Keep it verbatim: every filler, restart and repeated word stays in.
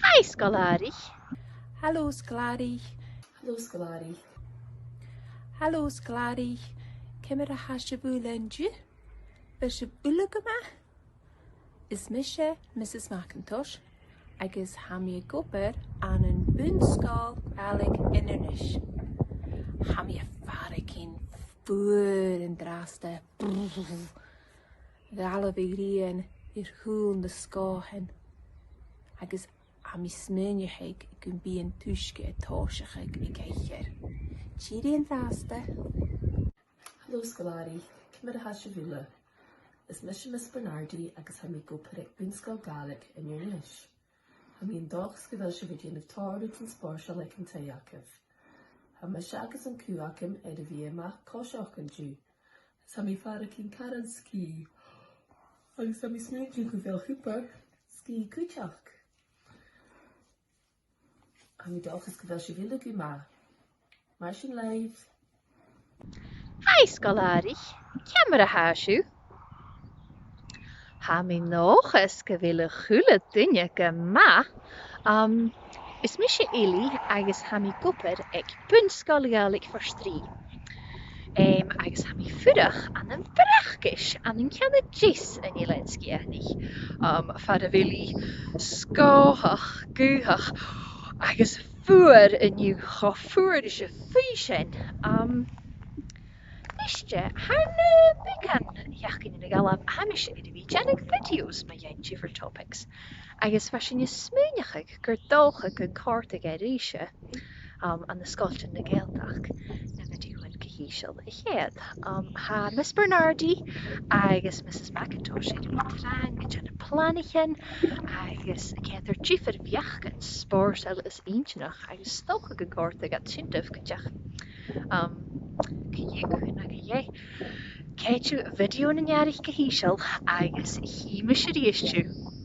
Hi, sgoilearan. Halò, sgoilearan. Halò, sgoilearan. Halò, sgoilearan. Ciamar a tha sibh uile an-diugh? A bheil sibh uile gu math? Is mise Mrs McIntosh, agus tha mi ag obair ann am Bun-sgoil Ghàidhlig Inbhir Nis. Tha mi a' faireachdainn fuar an-dràsta. Brrr. Dh'fhalbh a' ghrian air cùl nan sgòthan, agus tha mi a' smaoineachadh gum bi an t-uisge a' tòiseachadh ag aithghearr. Tìoraidh an-dràsta. Halò, sgoilearan. Ciamar a tha sibh uile? Is mise Miss Bernardi agus tha mi ag obair aig Bun-sgoil Ghàidhlig Inbhir Nis. Tha mi an dòchas gu bheil sibh a' dèanamh tòrr rudan spòrsail aig an taigh agaibh. Tha mise agus an cù agam air a bhith a-mach a' coiseachd an-diugh. Is tha mi a' faireachdainn caran sgìth. Agus tha mi a' smaoineachadh gu bheil Cooper sgìth cuideachd. Tha mi an dòchas gu bheil sibh uile gu math. Mar sin leibh. Hi, sgoilearan. Ciamar a tha sibh? Tha mi an dòchas gu bheil a h-uile duine gu math. Um, is mise Eilidh agus tha mi ag obair aig Bun-sgoil Ghàidhlig Phort Rìgh. Em, agus tha mi a' fuireach ann am Breacais, ann an ceann a deas an Eilein Sgitheanaich. Um, far a bheil i sgòthach, gaothach, agus fuar an-diugh, cho fuar ris a' phuinnsean. Um, nise, thar na beagan sheachdainean a dh'fhalbh, tha mise air a bhith a' dèanamh videos mu dheidhinn different topics. Agus bha sinn a' smaoineachadh gur dòcha gun còrdadh e ribhse, um, ann an sgoiltean na Gàidhealtachd na videothan gu h-ìosal a choimhead. Um, tha Miss Bernardi agus Mrs McIntosh air a bhith trang a' dèanamh planaichean agus a' coimhead air diofar bheachdan spòrsail is inntinneach agus 's dòcha gun còrdadh iad sin ribh cuideachd. Um, co-dhiù, no co-dhiù. Coimheadaibh video an-dràsta gu h-ìosal agus chì mise a-rithist sibh.